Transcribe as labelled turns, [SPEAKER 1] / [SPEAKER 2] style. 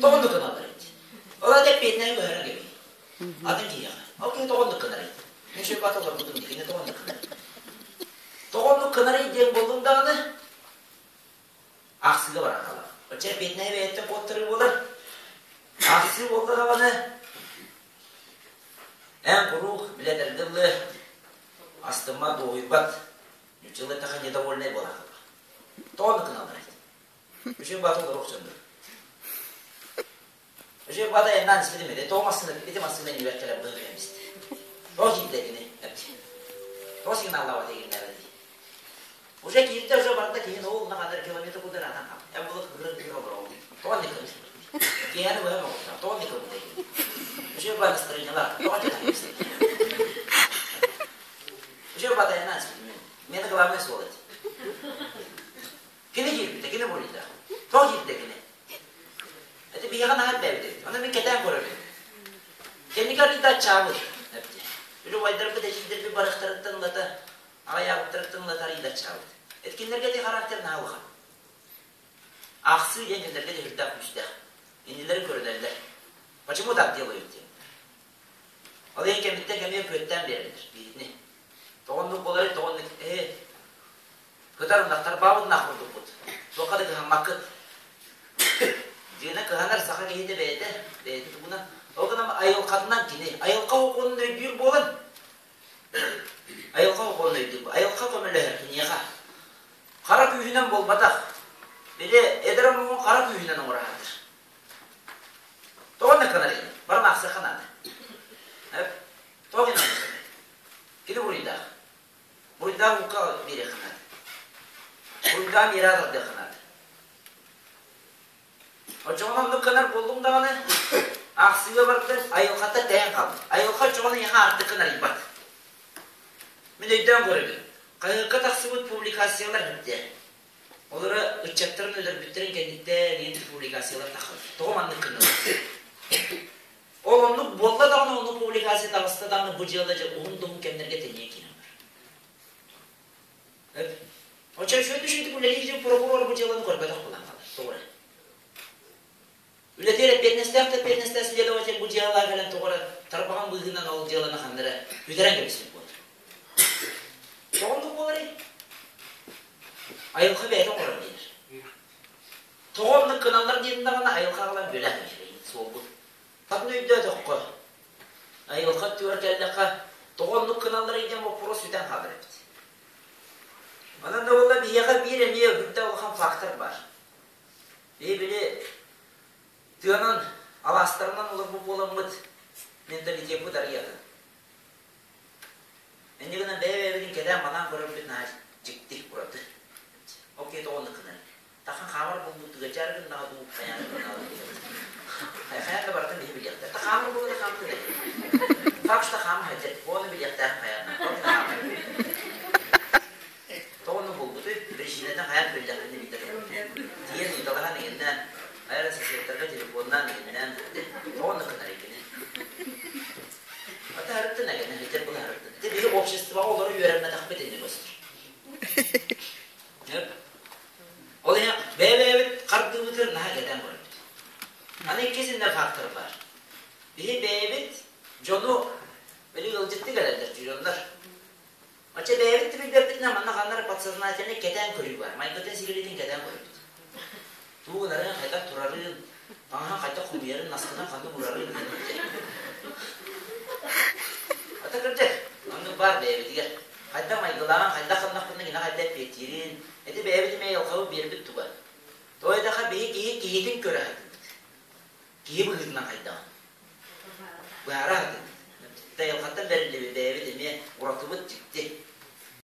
[SPEAKER 1] Тоҕо оннук гыналлар эбит? Ол аата эппиэтинэһи көһөрөн кэбиһии. Атын киһиэхэ. Ол киһи тоҕо оннук гынар эбит? Мин үчүгэй баата олорбутум дии, кини тоҕо оннук гынар? Тоҕо оннук гынарый диэн буоллум даҕаны, аахсыыга баран хаалар. Оччо эппиэтинэһи бэйэттэн куоттарыы буолар. Аахсыы буолла даҕаны, эн куруук билэтэргэ дылы астыммат, дуоһуйбат, ньуччалыы эттэххэ недовольнай буолар. Тоҕо оннук гыналлар эбит? Үчүгэй баата олоруох дьоннор. Үчүгэй баата айаннаан испитим этэ. Тоҕо массыына ити массыына иннибэр кэлэн быһа түһэн истэ. Тоҕо киирдэ кини? Тоҕо сигналлаабат эгиннээбэт дии. Уже киирдэ, уже барда киһи ол наҕанар километр кудар атан хам. Эн булык кыһырын кыһыр олороҕун. Тоҕо не кыбыс. Киһини быһа моҕуттар. Тоҕо не кыбытай. Үчүгэй баата настроениялаах. Тоҕо дьатан истэ. Үчүгэй баата айаннаан испитим. Миэнэ главное суол эти. Кини киирбитэ, кини буруйдаах. Тоҕо киирдэ кини? Ити биһиэхэ наһаа элбээбит эбит. Ону мин кэтээн көрөбүн. Кэнники арыйда аччаабыт. Эпти. Били убайдарбыт, эдьиийдэрбит барыахтарыттан ылата, аҕайаабыттарыттан ылата арыйда аччаабыт. Эт кинилэргэ ити характер наһаа улахан. Аахсыы диэн кинилэргэ дьүһүрдээх күүстээх. Иннилэрин көрүнэллэр. Почему так делают диэн. Ол иһин кэмиттэн кэмигэр күөттээн биэрэллэр биһигини. Тоҕо оннук буоларый, тоҕо оннук ээ Кытар ынахтарбаабыт ынах курдукпут. Туохха да кыһаммаккыт. Дьиэнэ кыһанар саха киһитэ бэйэтэ, бэйэтин тугунан. Ол гынан айылҕатынан кини. Айылҕа сокуонун өйдүүр буолан, айылҕа сокуонун өйдүүр. Айылҕа көмөлөһөр киниэхэ. Хара күүһүнэн буолбатах. Били эдэр омугун хара күүһүнэн оҥоро сатыыр. Тоҕо оннук гынар Баран аахсыахха наада. Тоҕо гынан Кини буруйдаах. Буруйдаах укка биэриэххэ наада. Буруйдаах миэрэ тардыахха наада. Оччоҕуна оннук гынар буоллуҥ даҕаны, аахсыыга бардын, айылҕата тэйэн хаалбыт. Айылҕа оччоҕуна эйиэхэ аартыккын арыйбат. Мин өйдөөн көрөбүн. Хаһыакка тахсыбыт публикациялар эрдэ. Олоро ыччаттарын өлөрбүттэрин кэнниттэн диэн публикациялар тахаллар. Тоҕо маннык гыннылар? Ол оннук буолла даҕаны оннук публикация таҕыста даҕаны бу дьыала дьэ уһун да уһун кэмнэргэ тэнийэ киирэн барар. Оччо үчүгэй үчүгэйдик үлэлиир прокурор бу дьыаланы көрбөтөх буолан хаалар. Тоҕо эрэ. Үлэтигэр эппиэтинэстээх да эппиэтинэстээх следователь бу дьыалаҕа кэлэн тоҕо эрэ тарбаҕын быыһынан ол дьыаланы ханна эрэ бүтэрэн кэбиспит буолар. Тоҕо оннук буоларый? Айылҕа бэйэтэ оҥорор диир. Тоҕо оннук гыналлар диэн даҕаны айылҕа аҕалан бүлээх суолбут. Хатын өйдөөтөххө, айылҕа өттүгэр кэллэххэ, тоҕо оннук гыналларый диэн боппуруос сүтэн хаалар эбит. Онон да буолла биһиэхэ биир эмиэ үрдэ улахан фактор баар. Биһи били тыанан, алаастарынан олорбут буоламмыт менталитеппыт арыйатын. Инньэ гынан бэйэ-бэйэбитин кэтээн-манаан көрөрбүт наһаа дьикти, ураты. Ол киһи тоҕо оннук гынар? Тахан хаамар буолбут тыгачаары гыннаҕа дуу, хайаан да гыннаҕа дуу. Хайаан да барытын биһи билиэхтэр. Та хаамар буолла да хаамтын эти. Факт что хаама сылдьар. Оны билиэхтээх хайаан. Тоҕо оннук буолбутуй? Причинатын хайаан биллэхпинэ билдэ Тиийэн ыйыталаһан иҥиннээн, хайа эрэ соседтарга телефоннаан иҥиннээн, тоҕо оннук гынар икини? Ата харыттын эгэнэ, сылдьар була харыттын. Ити биһи обществоҕа олоро үөрэммэтэхпит инни көстөр. Ол иһин бэйэ-бэйэбит хардыыбытын наһаа кэтээн көрөбүт. Аны иккис иннэ фактор баар. Биһи бэйэбит дьону били ыалдьыттыы кэлэллэр дьоннор. Оччо бэйэбит да билбэппитинэ манна ханна эрэ подсознательнай кэтээн көрүү баар. Майгытын-сигилитин кэтээн көрөбүт. Тугу гынарын, хайдах турарын, таҥаһын хайдах хомуйарын, наскынан ханнык урарын Ата кырдьык, оннук баар бэйэбитигэр. Хайдах майгылааҕын, хайдах ханнахпытына кини хайдах эппиэттиирин, ити бэйэбит эмиэ айылҕабыт биэрбит туга. Тоҕо диэтэххэ биһи киһи киһитин көрө сатыыбыт. Киһи быһыытынан хайдаҕын. Быһаара сатыыбыт. Айылҕаттан бэриллибит бэйэбит эмиэ уратыбыт дьикти.